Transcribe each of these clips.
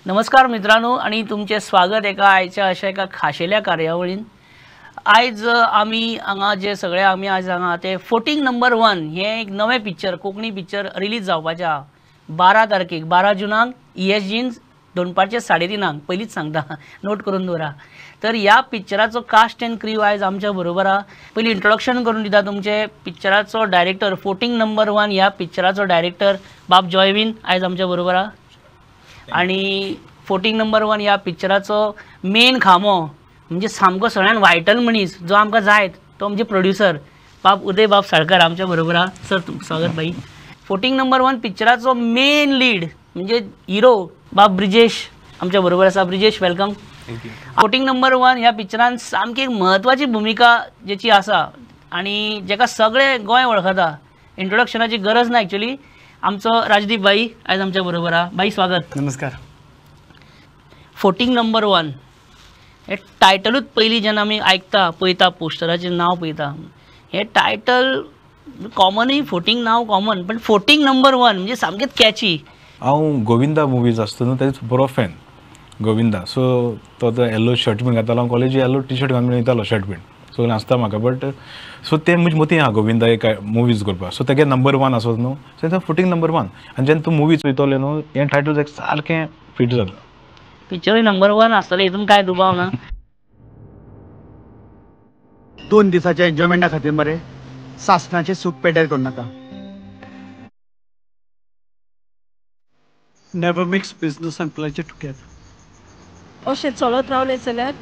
नमस्कार मित्रांनो आणि तुमचे स्वागत एका आयच्या अशा एका खाशेल्या कार्यावळीन। आयज आमी हांगा जे सगळे आमी आज हांगा ते 14 नंबर 1 हे एक नवें पिक्चर कोंकणी पिक्चर रिलीज जावपाचें आहा 12 तारखेक 12 जुनाक ESGन दनपारचे 3:30 पयलींच सांगता नोट करून दवरा। तर ह्या पिक्चराचो कास्ट एंड क्रू आयज आमच्या बरोबर आहा। पयलीं इंट्रोडक्शन करून दिता तुमचे पिक्चराचो डायरेक्टर 14 नंबर 1 ह्या पिक्चराचो डायरेक्टर बाब जॉयविन आयज आमच्या बरोबर आहा आणि 14 नंबर 1 ह्या पिक्चराचो मेन खांबो म्हणजे सामको सगळ्यान वायटल मनीस जो आमकां जायत तो म्हणजे प्रोड्युसर बाब उदय बाब साळकर आमच्या बरोबर आहा। सर तुमचं स्वागत भाई। 14 नंबर 1 पिक्चराचो मेन लीड म्हणजे हिरो बाब ब्रिजेश आमच्या बरोबर आसा। Brijesh welcome. Thank you. 14 number 1 ह्या पिक्चरान सामकी एक म्हत्वाची भुमिका जेची आसा आणि जेका सगळे गोंय वळखता, इंट्रोडक्शनाची गरज ना एक्चुअली, आमचो राजदीप भाई आयज आमच्या बरोबर आहा। भाई स्वागत। नमस्कार। 14 नंबर 1 हे टायटलूच पयलीं जेन्ना आमी आयकता पळयता पोस्टराचें नांव पळयता हे टायटल कॉमनूय 14 नांव कॉमन पण 14 नंबर 1 म्हणजे सामकेंच कॅची। हांव गोविंदा मुवीज आसता न्हू तेजो बरो फॅन गोविंदा। सो तो तो येल्लो शर्ट बीन घालतालो, हांव कॉलेजी येल्लो टी शर्ट घालून वयतालो शर्ट बीन सगळें आसता म्हाका बट सो तें म्हजे मतीं आहा गोविंदा एक मुवीज करपाक। सो तेगे नंबर 1 आसत न्हू सो तें 14 नंबर 1 आनी जेन्ना तूं मुवीज वयतलें न्हू हें टायटल एक सारकें फिट जाता। पिक्चरूय नंबर 1 आसतलें हितून कांय दुबाव ना। 2 दिसाच्या एन्जॉयमेंटा खातीर मरे सासणाचें सूख पेड्यार करूं नाका। Never mix business and pleasure together. अशें चलत रावलें जाल्यार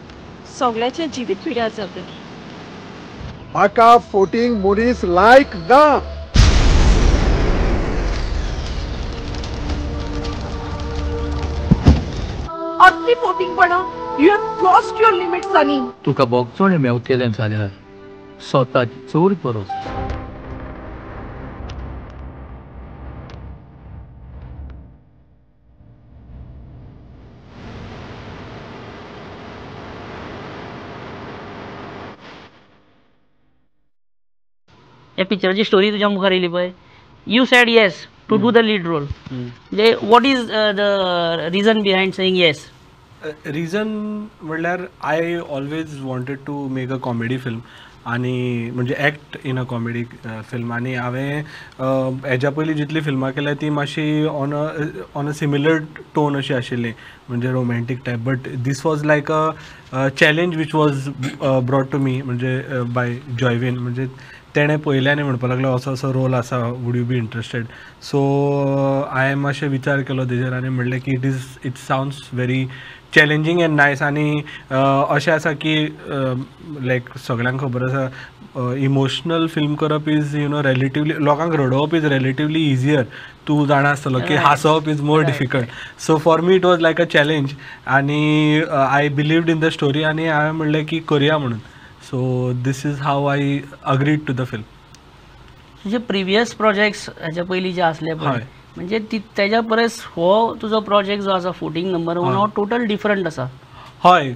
सगळ्याचें जिवीत पिड्यार जातलें। म्हाका 14 मनीस लायक ना। अति फोटिंगपणा, you have crossed your limit Sunny. तुका बोगचोणे मेवतेलें जाल्यार स्वताची चोर बरो। ह्या पिक्चराची स्टोरी तुज्या मुखार येयली पळय, you said yes to do the lead role, म्हणजे what is the reason behind saying yes? Reason म्हणल्यार I always wanted to make a comedy film आनी म्हणजे act in a comedy film. आनी हांवें हेज्या पयलीं जितलीं फिल्मां केल्या ती मातशी ऑन अ सिमिलर टोन अशी आशिल्ली, म्हणजे romantic type, but this was like a challenge which was brought to me म्हणजे बाय जॉयविन। म्हणजे तेणें पळयलें आनी म्हणपाक लागलो असो असो रोल आसा, would you be interested? So हांवें मातशें विचार केलो तेजेर आनी म्हणलें की it sounds very challenging and nice. आनी अशें आसा की लायक सगळ्यांक खबर आसा इमोशनल फिल्म करप is you know relatively लोकांक रडोवप is relatively easier, तूं जाणा आसतलो की हांसोवप is more difficult. So for me it was like a challenge आनी I believed in the story आनी हांवें म्हणलें की करुया म्हणून. So this is how I agreed to the film. तुझे प्रिवियस प्रोजेक्ट्स हेच्या पयलीं जे आसले पळय म्हणजे तेज्या परस हो तुजो प्रोजेक्ट जो आसा 14 नंबर 1 हो टोटल डिफरंट आसा। हय,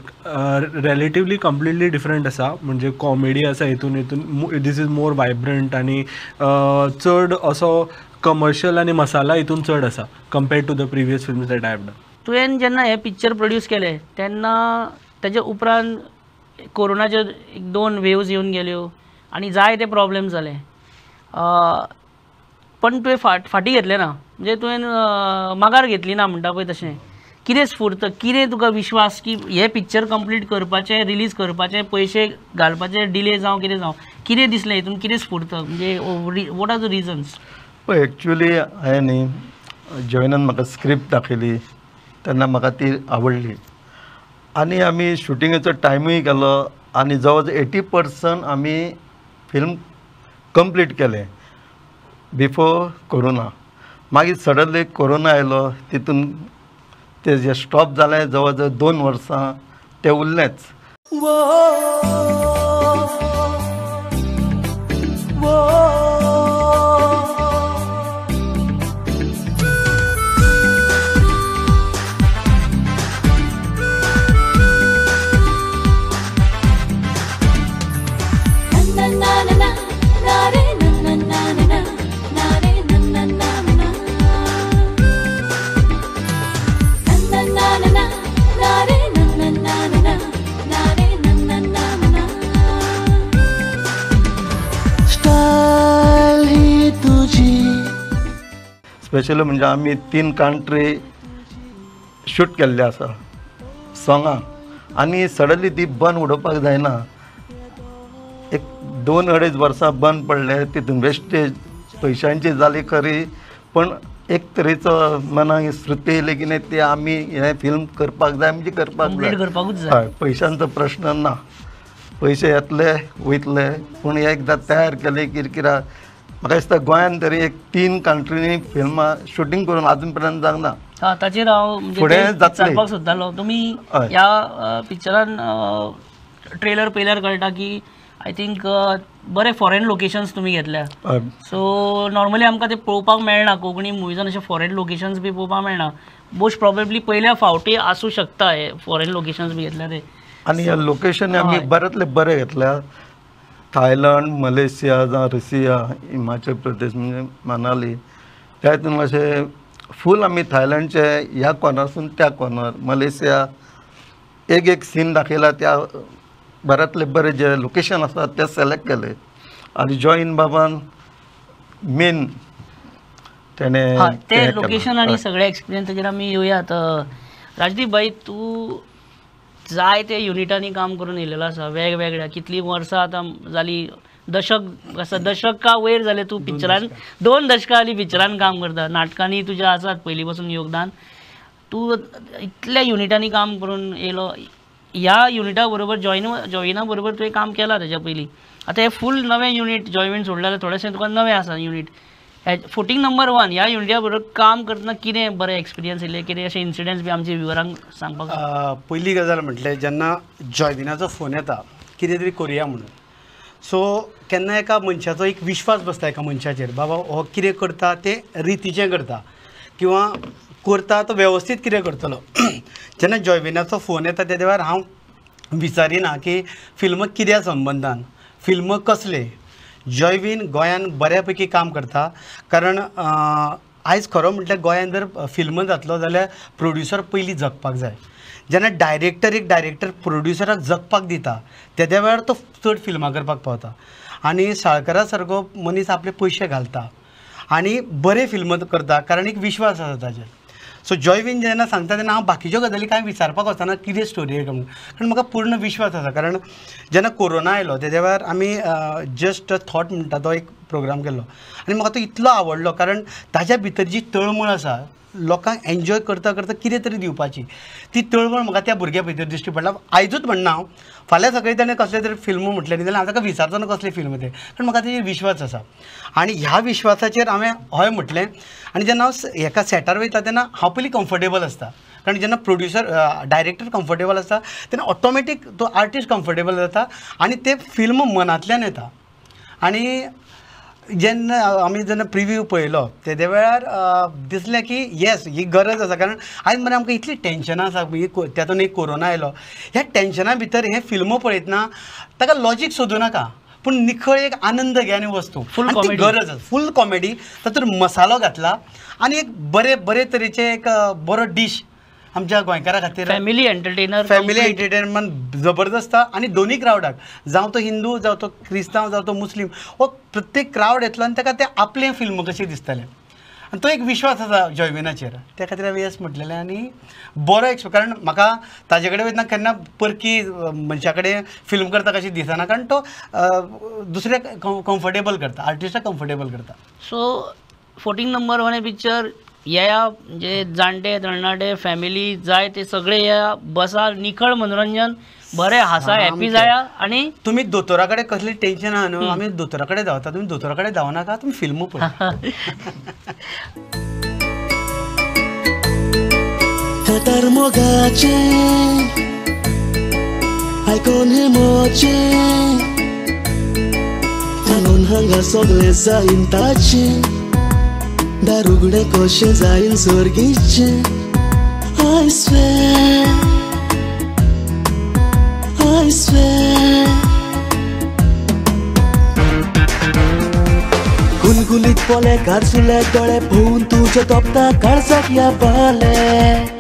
रिलेटिवली कंप्लिटली डिफरंट आसा, म्हणजे कॉमेडी आसा हितून हितून this is more vibrant आनी चड असो कमर्शियल आनी मसाला हितून चड आसा compared to the previous films that I have done. तुवें जेन्ना हें पिक्चर प्रोड्यूस केलें तेन्ना तेज्या उपरांत कोरोनाचे एक 2 वेव्ज येवन गेल्यो आनी जायते प्रॉब्लेम जाले, पण तुवें फाटीं घेतलें ना, म्हणजे तुवें मागार घेतली ना म्हणटा पळय तशें कितें स्फूर्त, कितें तुका विश्वास की हें पिक्चर कंप्लीट करपाचें, रिलीज करपाचें, पयशे घालपाचें, डिले जावं कितें जावं, कितें दिसलें हितून, कितें स्फूर्त, म्हणजे what are the reasons? पळय एक्चुअली हांवें न्ही जॉयनान म्हाका स्क्रिप्ट दाखयली तेन्ना म्हाका ती आवडली आनी आमी शुटिंगेचो टायमूय गेलो आनी जवळ जवळ 80% आमी फिल्म कंप्लीट केलें बिफोर कोरोना। मागीर सडनली कोरोना आयलो, तितून ते जे स्टॉप जालें जवळ जवळ 2 वर्सां तें उरलेंच। Na na na na na na. Specially म्हणजे आमी 3 कंट्री शूट केल्ले आसा सोंगां आनी सडनली ती बंद उडोवपाक जायना. एक 2-2.5 वर्सां बंद पडले, तितून वेस्टेज पयशांची जाली खरी, पण एक तरेचो मनाक स्फूर्ती येयली की न्ही ते आमी हें फिल्म करपाक जाय म्हणजे करपाक जाय, करपाकूच जाय. हय, पयशांचो प्रश्न ना, पयशे येतले वयतले, पूण एकदां तयार केले किरकिरा. म्हाका दिसता गोंयान तरी एक 3 कंट्रीनी फिल्मां शुटींग करून आजून पर्यंत जावंक ना. हा, ताचेर हांव फुडें सांगपाक सोदतालो. तुमी ह्या पिक्चरान ट्रेलर पळयल्यार कळटा की I think बरे फॉरेन लोकेशन्स तुमी घेतल्या. सो नॉर्मली आमकां ते पळोवपाक मेळना, कोंकणी मुवीजान अशे फॉरेन लोकेशन्स बी पळोवपाक मेळना. मोस्ट प्रोबेबली पयल्या फावटी आसूं शकता हे फॉरेन लोकेशन्स बी घेतल्या ते. आनी ह्या लोकेशन आमी बऱ्यांतले बरे घेतल्या. थायलंड, मलेशिया जावं रशिया, हिमाचल प्रदेश म्हणजे मनाली, त्या हितून अशें फूल आमी थायलंडचे ह्या कॉर्नरसून त्या कॉर्नर, मलेशिया एक एक सीन दाखयला. त्या बऱ्यांतले बरे जे लोकेशन आसा ते सिलेक्ट केले आनी जॉईन बाबान मेन तेणें ते लोकेशन आनी सगळे एक्सपिरियन्स. ताचेर आमी येवयात. राजदीप भाई, तूं जाय ते युनिटांनी काम करून येयलेलो आसा, वेगवेगळ्या कितलीं वर्सां आतां जाली, दशक आसा, दशका वयर जालें तूं पिक्चरान, 2 दशकां जालीं पिक्चरान काम करता, नाटकांनी तुजें आसात पयलीं पासून योगदान. तूं इतल्या युनिटांनी काम करून येयलो, ह्या युनिटा बरोबर जॉईना बरोबर तुवें काम केलां तेज्या पयलीं. आतां हें फूल नवें युनीट जॉयवीन सोडलें जाल्यार थोडेशें तुका नवें आसा युनीट. फोटींग नंबर 1 ह्या युनिटा बरोबर काम करतना कितें बरें एक्सपिरियन्स येयलें, कितें अशें इन्सिडंट्स बी आमचे व्युवरांक सांगपाक? पयली गजाल म्हटल्यार जेन्ना जॉयविनाचो फोन येता कितें तरी करुया म्हणून, सो केन्ना एका मनशाचो एक विश्वास बसता एका मनशाचेर, बाबा हो कितें करता तें रितीचें करता किंवां करता तो वेवस्थीत कितें करतलो. जेन्ना जॉयविनाचो फोन येता तेदे वेळार हांव विचारिना की फिल्म कित्या संबंदान, फिल्म कसलें. जॉयवीन गोंयान बऱ्या पैकी काम करता, कारण आयज खरो म्हटल्यार गोंयान जर फिल्म जातलो जाल्यार प्रोड्युसर पयलीं जगपाक जाय. जेन्ना डायरेक्टर एक डायरेक्टर प्रोड्युसराक जगपाक दिता तेद्या वेळार तो चड फिल्मां करपाक पावता. आनी साळकरा सारको मनीस आपले पयशे घालता आनी बरें फिल्म करता, कारण एक विश्वास आसा ताजेर. सो जॉयवीन जेन्ना सांगता तेन्ना हांव बाकीच्यो गजाली कांय विचारपाक वचना कितें स्टोरी म्हणून, कारण म्हाका पूर्ण विश्वास आसा. कारण जेन्ना कोरोना आयलो तेज्या वेळार आमी जस्ट थॉट म्हणटा तो एक प्रोग्राम केल्लो आनी म्हाका तो इतलो आवडलो, कारण ताज्या भितर जी तळमळ आसा लोकांक एन्जॉय करता करता कितें तरी दिवपाची, ती तळमळ म्हाका त्या भुरग्या भितर दिश्टी पडला. आयजूच म्हणना हांव, फाल्यां सकाळीं ताणें कसलें तरी फिल्म म्हटलें न्ही जाल्यार हांव ताका विचारचो ना कसलें फिल्म तें, कारण म्हाका तेजेर विश्वास आसा. आनी ह्या विश्वासाचेर हांवें हय म्हटलें. आनी जेन्ना हांव एका सेटार वयता तेन्ना हांव पयलीं कम्फर्टेबल आसता, कारण जेन्ना प्रोड्युसर डायरेक्टर कम्फर्टेबल आसता तेन्ना ऑटोमॅटीक तो आर्टिस्ट कम्फर्टेबल जाता आनी तें फिल्म मनांतल्यान येता. आनी जेन्ना आमी जेन्ना प्रिव्यू पळयलो तेदे वेळार दिसलें की येस ही गरज आसा, कारण आयज मरे आमकां इतली टेंशनां आसा, तातूंत एक कोरोना आयलो, ह्या टेंशना भितर हें फिल्म पळयतना ताका लॉजीक सोदूं नाका, पूण निखळ एक आनंद घे आनी वस्तू फूल गरज आसा. फूल कॉमेडी, तातूंत मसालो घातला आनी एक बरे बरे तरेचे एक बरो डीश आमच्या गोंयकारा खातीर, फॅमिली एंटरटेनर, फॅमिली एंटरटेनमेंट जबरदस्त. आनी दोनूय क्रावडाक, जावं तो हिंदू जावं तो क्रिस्तांव जावं तो मुस्लीम, हो प्रत्येक क्रावड येतलो आनी ताका तें आपलें फिल्म कशें दिसतलें, आनी तो एक विश्वास आसा जॉयविनाचेर. त्या खातीर हांवें येस म्हटलेलें आनी बरो एक्सपिरियन्स, कारण म्हाका ताजे कडेन वयतना केन्ना परकी मनशा कडेन फिल्म करता कशें दिसना, कारण तो दुसऱ्याक कम्फर्टेबल करता, आर्टिस्टाक कम्फर्टेबल करता. सो 14 नंबर 1 हें पिक्चर येया, म्हणजे जाणटे तरणाटे फॅमिली जाय ते सगळे या बसा, निखळ मनोरंजन, बरे हासा, हॅपी जाया. आनी तुमी दोतोरा कडेन कसलें टेंशन आहा न्हू, आमी दोतोरा कडेन धांवता, तुमी दोतोरा कडेन धांवनाका, तुमी फिल्म पळय. दार उगडे कशें जायन सर्गीचें, I swear, I swear. गुलगुलीत पोले गारसुले दोळे भोवन तुजे तोपता काळजाक ह्या बाले.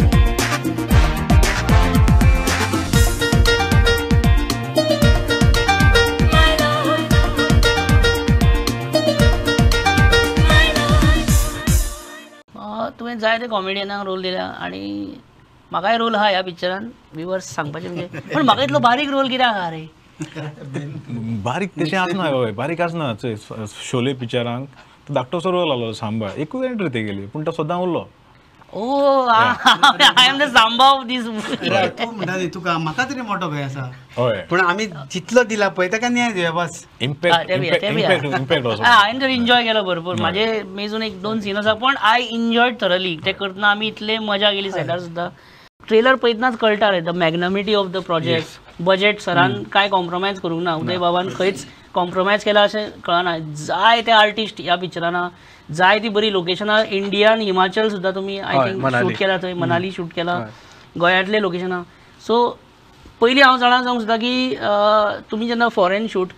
जायते कॉमेडियनांक रोल दिल्या आनी म्हाकाय रोल आहा ह्या पिक्चरान विवर्स सांगपाचें म्हणजे पूण म्हाका इतलो बारीक रोल कित्याक आहा रे? बारीक तशें आसना हय, बारीक आसना. शोले पिक्चरांक धाकटोसो रोल आसलो सांबा, एकूच एंट्री ते गेली पूण तो सदां उरलो. Oh, I am the Samba of this movie. तूं म्हणटा न्ही तुका म्हाका तरी मोटो भंय आसा, हय, पूण आमी जितलो दिला पळय ताका न्याय दिवया बस. इम्पॅक्ट इम्पॅक्ट हांवें तर एन्जॉय केलो भरपूर. म्हाजे मेजून एक दोन सीन आसा पण I enjoyed thoroughly. ते करतना आमी इतले मजा केली सेटार सुद्दां. ट्रेलर पळयतनाच कळटा रे the magnanimity of the project. Budget सरान कांय कॉम्प्रोमायज करूंक ना, उदय बाबान खंयच कॉम्प्रोमायज केला अशें कळना. जाय ते आर्टिस्ट ह्या पिक्चरान, जाय ती बरी लोकेशनां इंडियान हिमाचल सुद्दां तुमी I think shoot केला थंय, मनाली शूट केला, गोंयांतले लोकेशनां. सो पयलीं हांव जाणा जावंक सोदता की तुमी जेन्ना फॉरेन शूट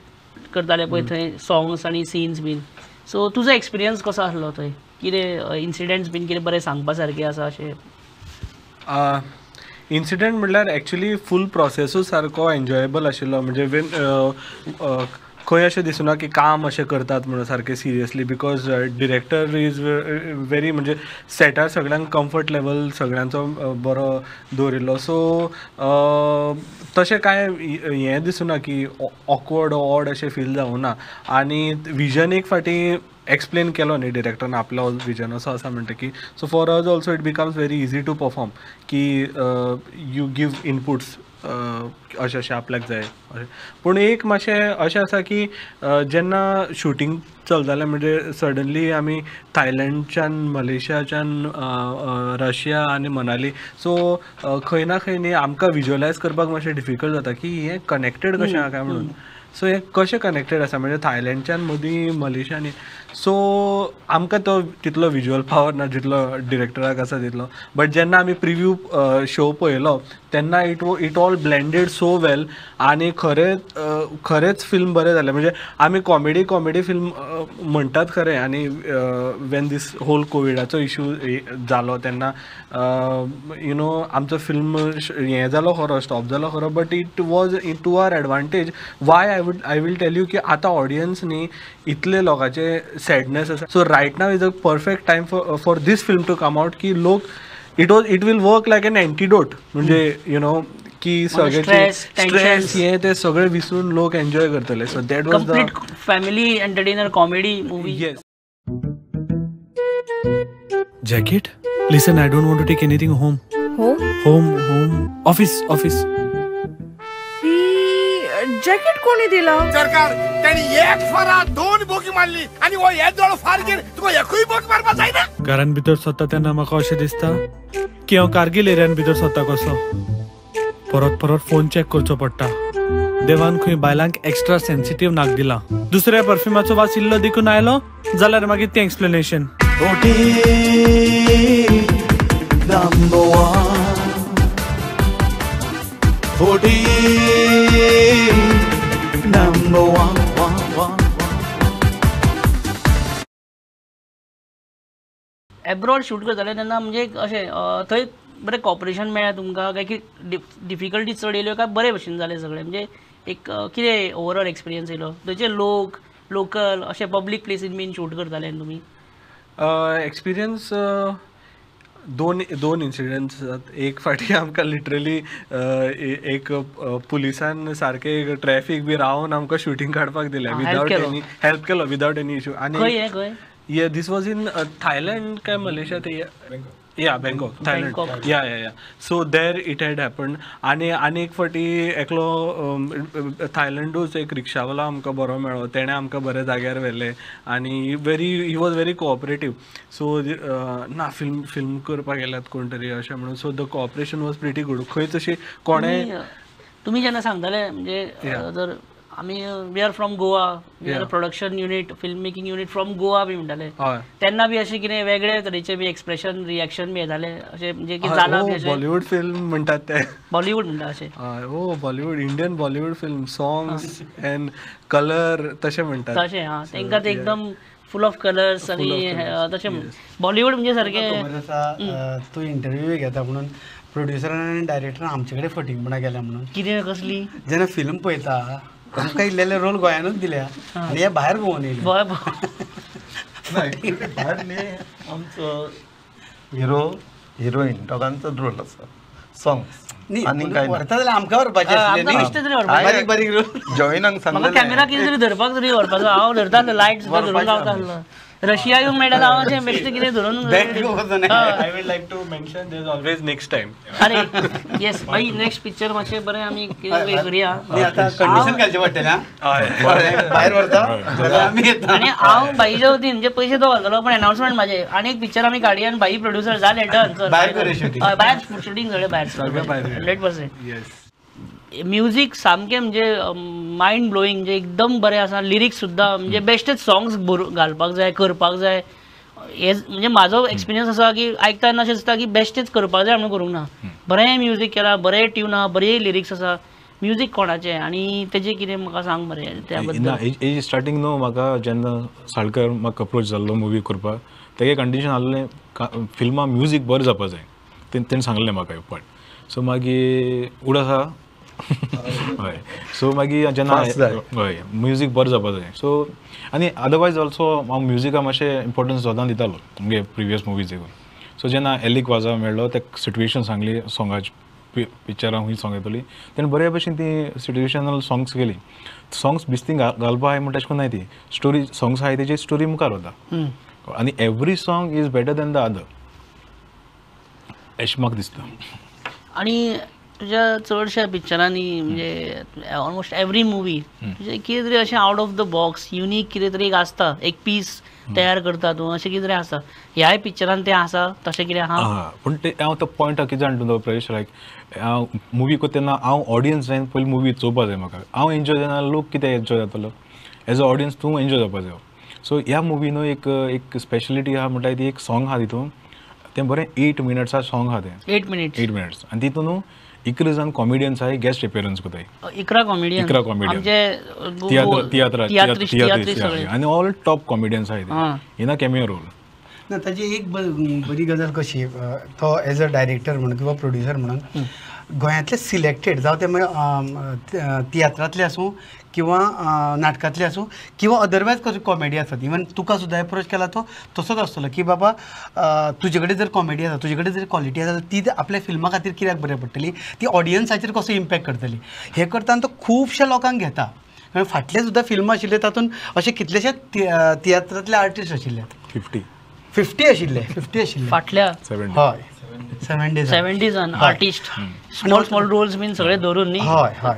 करताले पळय थंय सॉंग्स आनी सीन्स बीन, सो तुजो एक्सपिरियन्स कसो आसलो थंय? कितें इन्सिडंट्स बीन कितें बरें सांगपा सारकें आसा अशें? इन्सिडंट म्हणल्यार एक्चुली फूल प्रोसेसूच सारको एन्जॉयेबल आशिल्लो. म्हणजे खंय अशें दिसना की काम अशें करतात म्हणून सारकें seriously, because director is very म्हणजे सेटार सगळ्यांक कम्फर्ट लेवल सगळ्यांचो बरो दवरिल्लो. सो तशें कांय हें दिसना की ऑकवर्ड ऑड अशें फील जावूं ना. आनी विजन एक फावटी एक्सप्लेन केलो न्ही डिरेक्टरान आपलो विजन असो आसा म्हणटकीर, so for us also it becomes very easy to perform की you give inputs अशें अशें आपल्याक जाय अशें. पूण एक मातशें अशें आसा की जेन्ना शुटींग चलतालें म्हणजे सडनली आमी थायलंडच्यान मलेशियाच्यान रशिया आनी मनाली, सो खंय ना खंय न्ही आमकां विज्युअलायज करपाक मातशें डिफिकल्ट जाता की हें कनेक्टेड कशें आहा काय म्हणून. सो हें कशें कनेक्टेड आसा म्हणजे थायलंडच्यान मदीं मलेशियानी, सो आमकां तो तितलो विज्युअल पावर ना जितलो डिरेक्टराक आसा तितलो. बट जेन्ना आमी प्रिव्यू शो पळयलो तेन्ना it all blended so well आनी खरेंच फिल्म बरें जालें. म्हणजे आमी कॉमेडी फिल्म म्हणटात खरें, आनी when these whole कोविडाचो इशू जालो तेन्ना you know आमचो फिल्म हें जालो खरो, स्टॉप जालो खरो, but it was to our advantage. Why I will tell you की आतां ऑडियन्स न्ही इतले लोकांचे सॅडनेस आसा, so right now is a perfect time for this film to come out की लोक it will work like an antidote. म्हणजे you know की सगळे स्ट्रेस हे ते सगळे विसरून लोक एन्जॉय करतले. So that was the complete family entertainer comedy movie. Yes. Jacket? Listen, I don't want to take anything home. Home? Home, home. Office, office. Jacket कोणी दिला? सरकार त्यांनी एक फारा दोन बोगी मारली आणि वो एक जोड फार गेल तुका एकूय बोगी मारपा जायना. घरान भितर सोदता तेन्ना म्हाका अशें दिसता की हांव कारगिल एरियान भितर सोदता कसो. परत परत फोन चॅक करचो पडटा. देवान खंय बायलांक एक्स्ट्रा सेन्सिटीव नाक दिला. दुसऱ्या परफ्युमाचो वास इल्लो देखून आयलो जाल्यार मागीर तें एक्सप्लेनेशन. एब्रॉड शूट करताले तेन्ना म्हणजे अशें थंय बरें कॉपरेशन मेळ्ळें तुमकां काय की डिफिकल्टी चड येयल्यो काय बरे भशेन जालें सगळें? म्हणजे एक कितें ओवरऑल एक्सपिरियन्स येयलो थंयचे लोक लोकल अशें पब्लीक प्लेसीन बीन शूट करताले तुमी? एक्सपिरियन्स दोन इन्सिडंट्स आसात. एक फावटी आमकां लिटरली एक पुलिसान सारकें ट्रॅफीक बी रावन आमकां शुटींग काडपाक दिलें विदावट एनी हेल्प केलो, विदावट एनी इशू. आनी ये this was in Thailand काय मलेशिया ते, या Bangkok, Thailand, yeah yeah yeah. So there it had happened. आनी आनी एक फावटी एकलो थायलंडूच एक रिक्षावाला आमकां बरो मेळ्ळो, तेणें आमकां बऱ्या जाग्यार व्हेलें आनी very he was very cooperative. So ना फिल्म करपाक गेल्यात कोण तरी अशें म्हणून, so the cooperation was pretty good. खंयच अशी कोणें तुमी जेन्ना सांगताले म्हणजे जर आमी we are from Goa, we are production unit, film making unit from Goa बी म्हणटाले तेन्ना बी अशें कितें वेगळे तरेचे बी एक्सप्रेशन रिएक्शन बी येताले अशें म्हणजे की जालां बी अशें? बॉलिवूड फिल्म म्हणटात ते, बॉलिवूड म्हणटा अशें? हो, Bollywood, Indian Bollywood film songs and colour तशें म्हणटात. तशें आं, तांकां ते एकदम फूल ऑफ कलर्स आनी तशें बॉलिवूड म्हणजे सारकें. खबर आसा तूं इंटरव्यू घेता म्हणून प्रोड्युसरान आनी डायरेक्टरान आमचे कडेन फटींगपणां केल्या म्हणून. कितें कसली? जेन्ना फिल्म पळयता आमकां इल्लेले रोल गोंयानूच दिल्या आनी हे भायर भोंवून येयले. भायर न्ही, आमचो हिरो हिरोईन दोगांचो रोल आसा सॉंग्स आनी काय व्हरता जाल्यार आमकां व्हरपाचें आसलें बारीक बारीक रोल जॉईनाक सांगलें कॅमेरा कितें तरी धरपाक तरी व्हरपाचो हांव धरता लायट सुद्दां धरून रावता आसलो रशिया येवंक मेळटा हांव अशें बेश्टें कितें धरून I will like to mention there is always next time. अरे येस भाई नेक्स्ट पिक्चर मातशें बरें आमी कितें करुया आतां कंडिशन घालचें पडटलें भायर व्हरता आनी हांव भाईच्या वतीन म्हणजे पयशे तो घालतलो पण अनाउन्समेंट म्हाजें आनी एक पिक्चर आमी काडया आनी भाई प्रोड्युसर जालें डन भायर भायर शुटींग सगळें भायर 100%. म्युजीक सामकें म्हणजे मायंड ब्लोईंग म्हणजे एकदम बरें आसा लिरिक्स सुद्दां म्हणजे बेश्टेच सॉंग्स घालपाक जाय करपाक जाय हे म्हणजे म्हाजो एक्सपिरियन्स आसा की आयकता तेन्ना अशें दिसता की बेश्टेच करपाक जाय म्हणून करूंक ना बरें म्युजीक केलां बरें ट्यून आहा बरें लिरिक्स आसा म्युजीक कोणाचें आनी तेजें कितें म्हाका सांग मरे त्या बद्दल. स्टार्टींग न्हू म्हाका जेन्ना साळकर म्हाका अप्रोच जाल्लो मुवी करपाक तेगे कंडिशन आसलें फिल्मां म्युजीक बरें जावपा जाय तेणें सांगलें म्हाका एक पाट सो मागीर उड आसा हय सो मागीर जेन्ना हय म्युजीक बरें जावपा जाय सो आनी अदरवायज ऑल्सो हांव म्युजिका मातशें इम्पोर्टन्स सदां दितालो म्हणजे प्रिवियस मुवीज देखून सो जेन्ना एलिक वाजा मेळ्ळो ते सिट्युएशन सांगली सोंगाची पिक्चरां खूंय सोंग येतली तेणें बरे भशेन ती सिट्युएशनल सोंग्स केली सोंग्स बिस्तीं घालपा आहाय म्हणटा तशें करून नाय ती स्टोरी सोंग्स आहाय तेजी स्टोरी मुखार वता आनी every song is better than the other अशें म्हाका दिसता. आनी तुज्या चडश्या पिक्चरांनी म्हणजे ऑलमोस्ट एवरी मुवी तुजें कितें तरी अशें out of the box unique कितें तरी एक आसता एक पीस तयार करता तूं अशें कितें तरी आसा ह्याय पिक्चरान तें आसा तशें कितें आहा? पूण तें हांव तो पॉयंट कितें जाणा तूं प्रवेश लायक हांव मुवी करता तेन्ना हांव ऑडियन्स जायन पयलीं मुवी चोवपा जाय म्हाका हांव एन्जॉय जायना लोक कितें एन्जॉय जातलो एज अ ऑडियन्स तूं एन्जॉय जावपा जाय. सो ह्या मुवी न्हू एक एक स्पेशलिटी आहा म्हणटा ती एक सॉंग आहा तितून तें बरें 8 मिनट्सा सॉंग आहा तें 8 मिनट्स 8 मिनट्स आनी तितून न्हू 11 जाण कॉमेडियन्स आहाय गेस्ट अपियरन्स करताय 11 कॉमेडियन 11 कॉमेडियन तियात्र आनी ऑल टॉप कॉमेडियन्स आहाय ते इन अ कॅमियो रोल. ना ताजी एक बरी गजाल कशी तो एज अ डायरेक्टर म्हणून किंवा प्रोड्युसर म्हणून गोंयांतले सिलेक्टेड जावं ते मागीर तियात्रांतले आसूं किंवा नाटकांतले आसूं किंवा अदरवायज कसो कॉमेडी आसत इवन तुका सुद्दां एप्रोच केला तो तसोच आसतलो की बाबा तुजे कडेन जर कॉमेडी आसा तुजे कडेन जर क्वॉलिटी आसा ती आपल्या फिल्मा खातीर कित्याक बरें पडटली ती ऑडियन्साचेर कसो इम्पॅक्ट करतली हें करतना तो खुबश्या लोकांक घेता कारण फाटले सुद्दां फिल्मां आशिल्ले तातूंत अशे कितलेशे तियात्रांतले आर्टिस्ट आशिल्ले 50 आशिल्ले 50 आशिल्ले फाटल्या हय 70 आर्टिस्ट स्मॉल स्मॉल रोल्स बीन सगळे धरून न्ही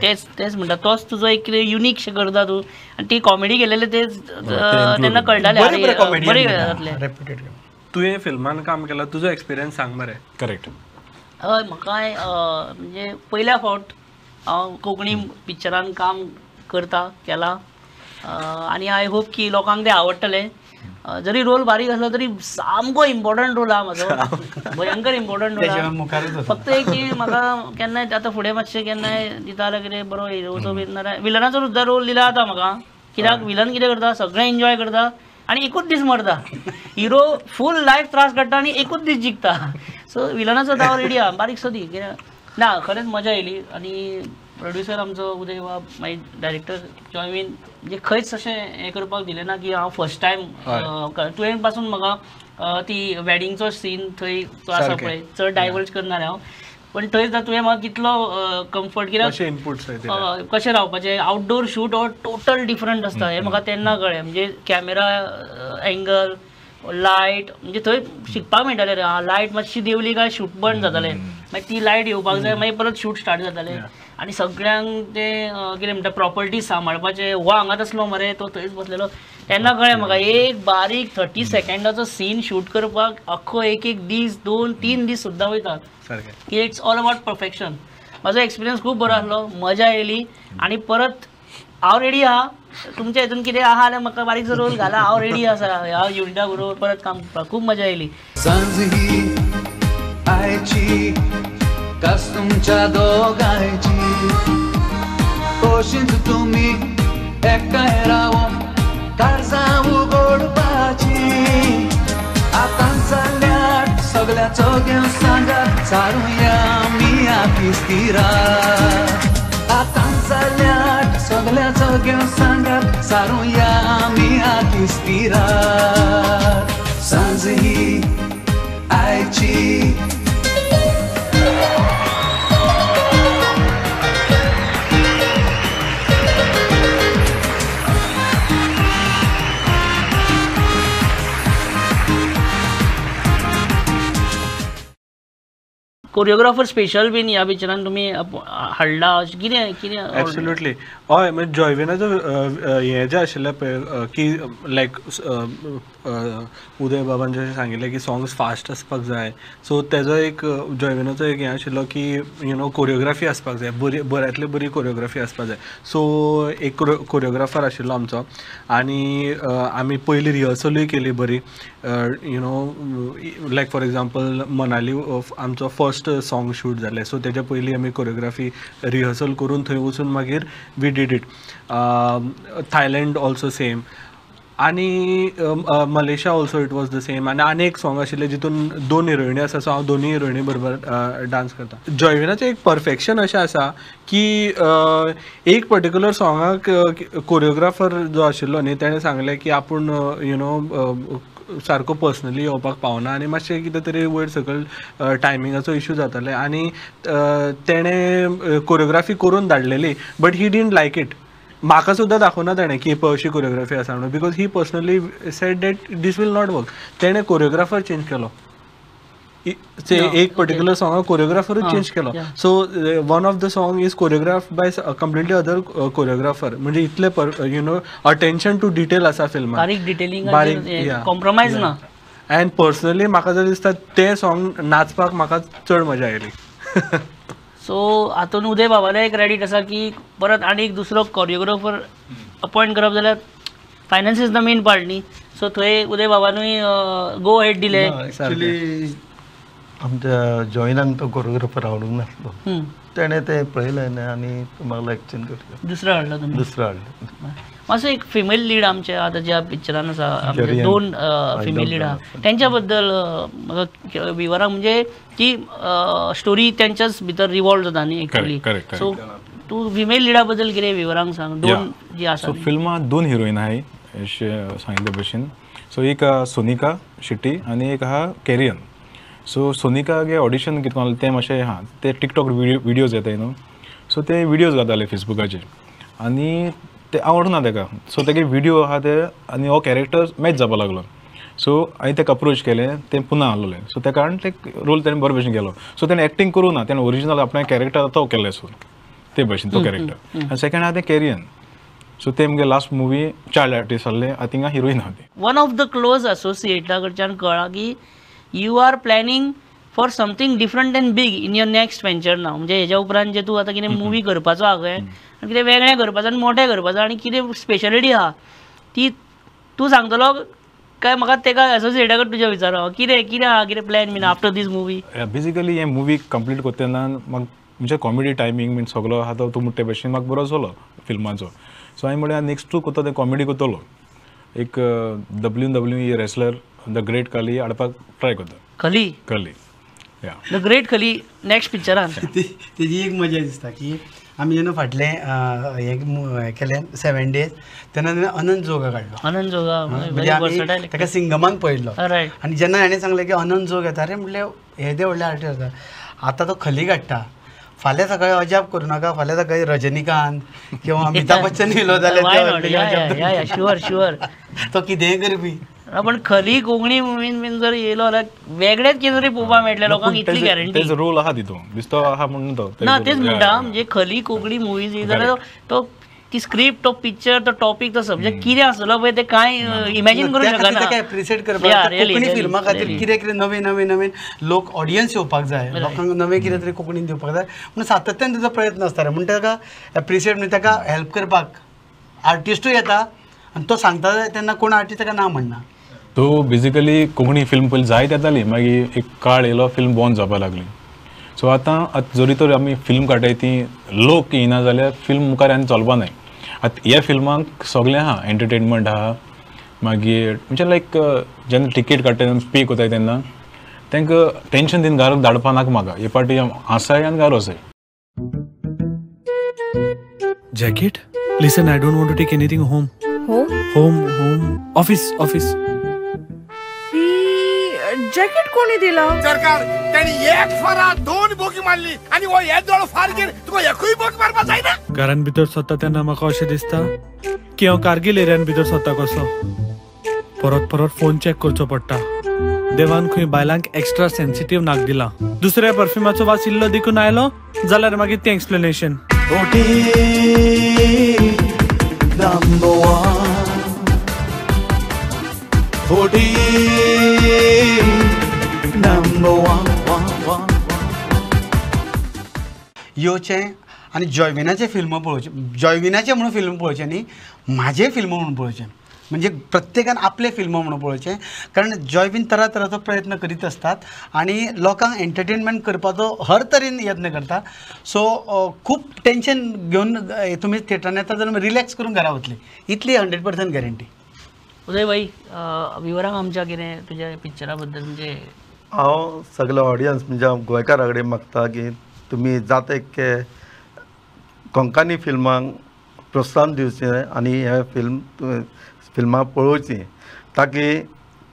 तेच तेच म्हणटा तोच तुजो एक कितें युनीक शें करता तूं आनी ती कॉमेडी केलेले ते तेन्ना कळटालें बरें जातलें. तुवें फिल्मान काम केलां तुजो एक्सपिरियन्स सांग मरे. करेक्ट. हय म्हाका म्हणजे पयल्या फावट हांव कोंकणी पिक्चरान काम करता केलां आनी I hope की लोकांक तें आवडटलें. जरी रोल बारीक आसलो तरी सामको इम्पॉर्टंट रोल आहा म्हाजो भयंकर इम्पॉर्टंट रोल आहा. फक्त एक की म्हाका केन्नाय आतां फुडें मातशें केन्नाय दिता जाल्यार कितें बरो हिरोचो बीन नाल्यार विलनाचो सुद्दां रोल दिला जाता म्हाका कित्याक विलन कितें करता सगळें एन्जॉय करता आनी एकूच दीस मरता हिरो फूल लायफ त्रास काडटा आनी एकूच दीस जिखता. सो विलनाचो हांव रेडी आहा बारीकसो दी कित्याक ना खरेंच मजा येयली. आनी प्रोड्युसर आमचो उदय बाब मागीर डायरेक्टर जॉयवीन म्हणजे खंयच अशें हें करपाक दिलें ना की हांव फर्स्ट टायम तुवें पासून म्हाका ती वेडिंगचो सीन थंय तो आसा पळय चड डायवर्ज करना हांव पण थंय तुवें म्हाका कितलो कम्फर्ट कित्याक कशें रावपाचें आउटडोर शूट हो टोटल डिफरंट आसता हें म्हाका तेन्ना कळ्ळें. म्हणजे कॅमेरा एंगल लायट म्हणजे थंय शिकपाक मेळटालें रे लायट मातशी देंवली काय शूट बंद जातालें मागीर ती लायट येवपाक जाय मागीर परत शूट स्टार्ट जातालें आनी सगळ्यांक ते कितें म्हणटा प्रॉपर्टी सांबाळपाचें हो हांगाच आसलो मरे तो थंयच बसलेलो तेन्ना कळ्ळें म्हाका एक बारीक 30 सेकंडाचो सीन शूट करपाक अख्खो एक एक दीस 2-3 दीस सुद्दां वयता की it's all about perfection. म्हाजो एक्सपिरियन्स खूब बरो आसलो मजा येयली आनी परत हांव रेडी आहा तुमच्या हितून कितें आहा जाल्यार म्हाका बारीकसो रोल घाला हांव रेडी आसा ह्या युनिटा बरोबर परत काम करपाक खूब मजा येयली. सांज ही आयची कास तुमच्या दोगांयची तशींच तुमी एकठांय रावोन काळजां उगडपाची आतां जाल्यार सगळ्या चोग्यांक सांगात सारुया आमी आफिस्तिरा आतां जाल्यार सगळ्या चोग्यांक सांगात सारुया आमी आफिस्तिरा सांज ही आयची. कोरियोग्राफर स्पेशल बीन ह्या पिक्चरान तुमी हाडला कितें कितें? एब्सोल्युटली हय, म्हणजे जॉयविनाचो हें जें आशिल्लें पळय की लायक उदय बाबान जशें सांगिल्लें की सॉंग्स फास्ट आसपाक जाय, सो तेजो एक जॉयविनाचो एक हें आशिल्लो की you know choreography आसपाक जाय, बरी बऱ्यांतली बरी कोरियोग्राफी आसपाक जाय. सो एक कोरियोग्राफर आशिल्लो आमचो आनी आमी पयली रिहर्सलूय केली बरी, you know like for example Manali आमचो फर्स्ट सॉंग शूट जालें, सो तेज्या पयलीं आमी कोरियोग्राफी रिहर्सल करून थंय वचून मागीर we did it. Thailand also same, आनी Malaysia also it was the same. आनी आनी एक सॉंग आशिल्लें जितून दोन हिरोइनी आसा, सो हांव दोनूय हिरोइनी बरोबर डांस करता. जॉयविनाचें एक परफेक्शन अशें आसा की एक पर्टिक्युलर सॉंगाक कोरियोग्राफर जो आशिल्लो न्ही तेणें सांगलें की आपूण you know सारको पर्सनली येवपाक पावना आनी मातशें कितें तरी वयर सकयल टायमिंगाचो इशू जाताले आनी तेणें कोरियोग्राफी करून धाडलेली, but he didn't like it. म्हाका सुद्दां दाखोवना तेणें की पळय अशी कोरियोग्राफी आसा म्हणून, because he personally said that this will not work. तेणें कोरियोग्राफर चेंज केलो, एक पर्टिक्युलर सॉंगाक कोरियोग्राफरूच चेंज केलो. So one of the song is choreograph by completely other choreographer. म्हणजे इतले you know attention to detail आसा फिल्माक, बारीक डिटेलिंग, बारीक कॉम्प्रोमायज ना. एंड पर्सनली म्हाका जर दिसता तें सॉंग नाचपाक म्हाका चड मजा आयली. सो हातून उदय बाबाले एक क्रेडीट आसा की परत आनी एक दुसरो कोरियोग्राफर अपॉयंट करप जाल्यार finance is the main part न्ही, सो थंय उदय बाबानूय गो हेड दिलें. एक्चुअली आमच्या जॉयनाक तो कोरियोग्राफर आवडूंक नासलो, तेणें तें पळयलें आनी म्हाका एक्सचेंज करता दुसरो हाडलो, तुमी दुसरो हाडलो. मातसो एक फिमेल लीड आमचे आतां ज्या पिक्चरान आसा, आमचे दोन फिमेल लीड आहा तेंच्या बद्दल म्हाका विवरां, म्हणजे की स्टोरी तेंच्याच भितर रिवॉल्व जाता न्ही एक्चुअली, सो तूं फिमेल लिडा बद्दल कितें विवरांक सांग. दोन जी आसा फिल्मां दोन हिरोईन आहाय अशें सांगिल्ले भशेन, सो एक सोनिका शेट्टी आनी एक आहा कॅरियन. सो सोनिका गे ऑडिशन कितें कोण तें मातशें हां ते टिकटॉक विडियोज येताय न्हू, सो ते विडियोज घाताले फेसबुकाचेर आनी ते आवडना ताका, सो तेगे विडियो आहा ते आनी हो कॅरेक्टर मॅच जावपा लागलो. सो हांवें ताका अप्रोच केलें, तें पुना आहलोलें, सो त्या कारण ते रोल तेणें बरे भशेन केलो. सो तेणें एक्टींग करूं ना, तेणें ओरिजिनल आपणें कॅरेक्टर तो केलें, सो ते भशेन तो कॅरेक्टर. आनी सेकंड आहा तें कॅरियन, सो ते मुगे लास्ट मुवी चाइल्ड आर्टिस्ट आहले, आतां थिंगा हिरोइन आहा ती. वन ऑफ the close असोसिएटा कडच्यान कळ्ळां की you are planning for something different and big in your next venture now. म्हणजे हेज्या उपरांत जे तूं आतां कितें मुवी करपाचो आहा पळय, आनी कितें वेगळें करपाचो आनी मोठें करपाचो आनी कितें स्पेशलिटी आहा ती तूं सांगतलो काय म्हाका तेका एसोसिएटा कडेन तुज्या विचारो कितें कितें आहा, कितें प्लॅन बीन आफ्टर these movie? Basically हे मुवी कंप्लीट करता तेन्ना म्हाका म्हणजे कॉमेडी टायमींग बीन सगलो आहा तो तूं म्हणटा ते भशेन म्हाका बरो जालो फिल्माचो. सो हांवें म्हळ्यार नेक्स्ट टू करता तें कॉमेडी करतलो, एक WWE wrestler the great Khali हाडपाक ट्राय करता. खली खली the great Khali next पिक्चरान. तेजी एक मजा दिसता की आमी जेन्ना फाटलें हें केलें 7 डेज तेन्ना तेणें अनंत जोगा काडलो. अनंत जोगा म्हणजे आमी ताका सिंगमान पळयल्लो आनी जेन्ना हाणें सांगलें की अनंत जोग येता, अरे म्हटलें हे ते व्हडले आर्टिस्ट आसा, आतां तो खली काडटा, फाल्यां सकाळीं अजाप करूं नाका, फाल्यां सकाळीं रजनीकांत किंवा अमिताभ बच्चन येयलो जाल्यार शुअर शुअर तो कितेंय करपी. पण खली कोंकणी मुवीन बीन जर येयलो जाल्यार वेगळेच कितें तरी पळोवपाक मेळटलें लोकांक, इतली गॅरंटी. तेजो रोल आहा तितून दिसतो आहा म्हणून तो ना तेच म्हणटा, म्हणजे खली कोंकणी मुवीज येयली जाल्यार तो ती स्क्रिप्ट, तो पिक्चर, तो टॉपीक, तो सब्जेक्ट कितें आसतलो पळय तें कांय इमॅजीन करूंक शकना. ताका एप्रिशिएट करपाक कोंकणी फिल्मा खातीर कितें कितें नवें नवें नवें लोक ऑडियन्स येवपाक जाय, लोकांक नवें कितें तरी कोंकणीन दिवपाक जाय म्हणून सातत्यान ताजो प्रयत्न आसता रे. म्हण ताका एप्रिशिएट म्हणजे ताका हेल्प करपाक आर्टिस्टूय येता आनी तो सांगता तेन्ना कोण आर्टिस्ट ताका ना म्हणना. तो बेजिकली कोंकणी फिल्म पयलीं जायत येताली, मागीर एक काळ येयलो फिल्म बंद जावपाक लागली. सो आतां जरी तर आमी फिल्म काडटाय ती लोक येयना जाल्यार फिल्म मुखार आनी चलपा नाय. आतां ह्या फिल्माक सगळें आहा, एंटरटेनमेंट आहा, मागीर म्हणजे लायक जेन्ना टिकेट काडटा तेन्ना पे कोताय तेन्ना तांकां टेंशन दिवन घरा धाडपा नाका म्हाका, हे पाटी आसाय आनी घरा वचाय. Jacket? Listen, I don't want to take anything home. Home? Home, home. Office, office. He jacket कोणी दिला? सरकार त्याने एक फारा दोन बोगी मारली आणि वो एक दोन फार घेऊन तुका एकूय बोगी मारपा जायना. घरान भितर सोदता तेन्ना म्हाका अशें दिसता की हांव कारगिल एरियान भितर सोदता कसो. परत परत फोन चॅक करचो पडटा. देवान खंय बायलांक एक्स्ट्रा सेन्सिटीव नाक दिला. दुसऱ्या परफ्युमाचो वास इल्लो देखून आयलो जाल्यार मागीर तें एक्सप्लेनेशन. येवचें आनी जॉयविनाचें फिल्म पळोवचें, जॉयविनाचें म्हणून फिल्म पळोवचें न्ही, म्हाजें फिल्म म्हणून पळोवचें. म्हणजे प्रत्येकान आपलें फिल्म म्हणून पळोवचें, कारण जॉयवीन तरातराचो प्रयत्न करीत आसतात आनी लोकांक एंटरटेनमेंट करपाचो हर तरेन यत्न करता. सो खूब टेंशन घेवन तुमी थिएटरान येता जाल्यार रिलॅक्स करून घरा वतली, इतली 100% गॅरंटी. उदय भाई, विवरांक आमच्या कितें तुज्या पिक्चरा बद्दल? म्हणजे हांव सगळे ऑडियन्स म्हणजे हांव गोंयकारा कडेन मागता की तुमी जाता इतके कोंकणी फिल्मांक प्रोत्साहन दिवचें आनी हें फिल्मां पळोवचीं, ताकी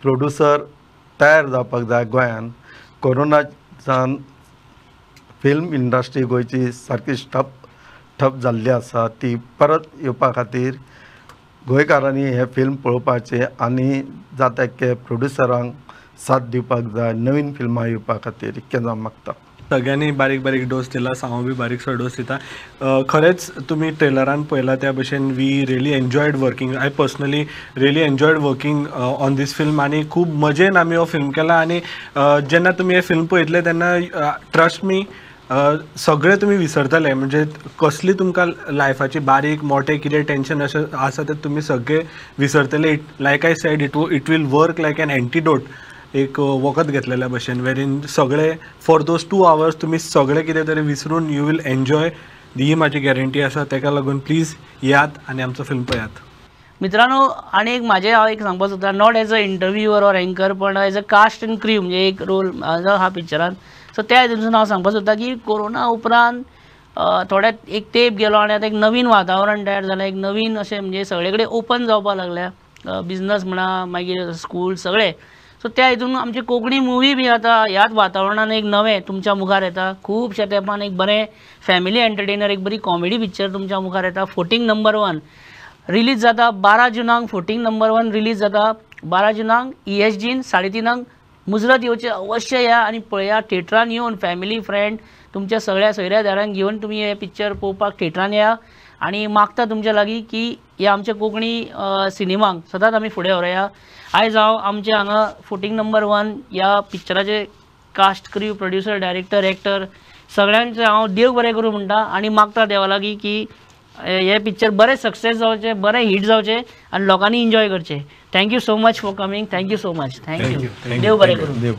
प्रोड्युसर तयार जावपाक जाय. गोंयान कोरोनाच्यान फिल्म इंडस्ट्री गोंयची सारकी ठप जाल्ली आसा, ती परत येवपा खातीर गोंयकारांनी हें फिल्म पळोवपाचें आनी जाता इतके प्रोड्युसरांक साथ दिवपाक जाय नवीन फिल्मां येवपा खातीर, इतकें हांव मागता. सगळ्यांनी बारीक बारीक डोस दिला, हांव बी बारीकसो डोस दिता. खरेंच तुमी ट्रेलरान पळयला त्या भशेन we really enjoyed working. I personally really enjoyed working on this film आनी खूब मजेन आमी हो फिल्म केला. आनी जेन्ना तुमी हें फिल्म पळयतले तेन्ना ट्रस्ट मी सगळें तुमी विसरतले. म्हणजे कसली तुमकां लायफाची बारीक मोठें कितें टेंशन अशें आसा तें तुमी सगळें विसरतले. Like I said, it will work like an antidote, एक वखद घेतलेल्या भशेन, वेरीन सगळे फॉर those 2 hours तुमी सगळें कितें तरी विसरून you will enjoy, ही म्हाजी गॅरंटी आसा. ताका लागून प्लीज येयात आनी आमचो फिल्म पळयात. मित्रांनो, आनी एक म्हाजें हांव एक सांगपाक सोदता, not as a interviewer or anchor, पण as a cast and crew, म्हणजे एक रोल आहा पिक्चरान. सो त्या हितूनसून हांव सांगपाक सोदता की कोरोना उपरांत थोड्या एक तेंप गेलो आनी आतां एक नवीन वातावरण तयार जालें, एक नवीन अशें म्हणजे सगळे कडेन ओपन जावपाक लागल्या, बिजनस म्हणा मागीर स्कूल सगळे. सो त्या हितून आमची कोंकणी मुवी बी आतां ह्याच वातावरणान एक नवें तुमच्या मुखार येता. खुबश्या तेंपान एक बरें फॅमिली एंटरटेनर, एक बरी कॉमेडी पिक्चर तुमच्या मुखार येता. 14 नंबर 1 रिलीज जाता 12 जुनाक. 14 नंबर 1 रिलीज जाता 12 जुनाक ESGन 3:30 मुजरत येवचें, अवश्य या आनी पळया. थिएटरान येवन फॅमिली फ्रेंड तुमच्या सगळ्या सोयऱ्या दारांक घेवन तुमी हें पिक्चर पळोवपाक थिएटरान या. आनी मागता तुमच्या लागीं की ह्या आमच्या कोंकणी सिनेमाक सदांच आमी फुडें व्हरया. आयज हांव आमच्या हांगा 14 नंबर 1 ह्या पिक्चराचे cast, crew, producer, director, actor सगळ्यांचें हांव देव बरें करूं म्हणटा आनी मागता देवा लागीं की हें पिक्चर बरें सक्सेस जावचें, बरें हीट जावचें आनी लोकांनी एन्जॉय करचें. Thank you so much for coming. Thank you so much. Thank you. देव बरें करूं.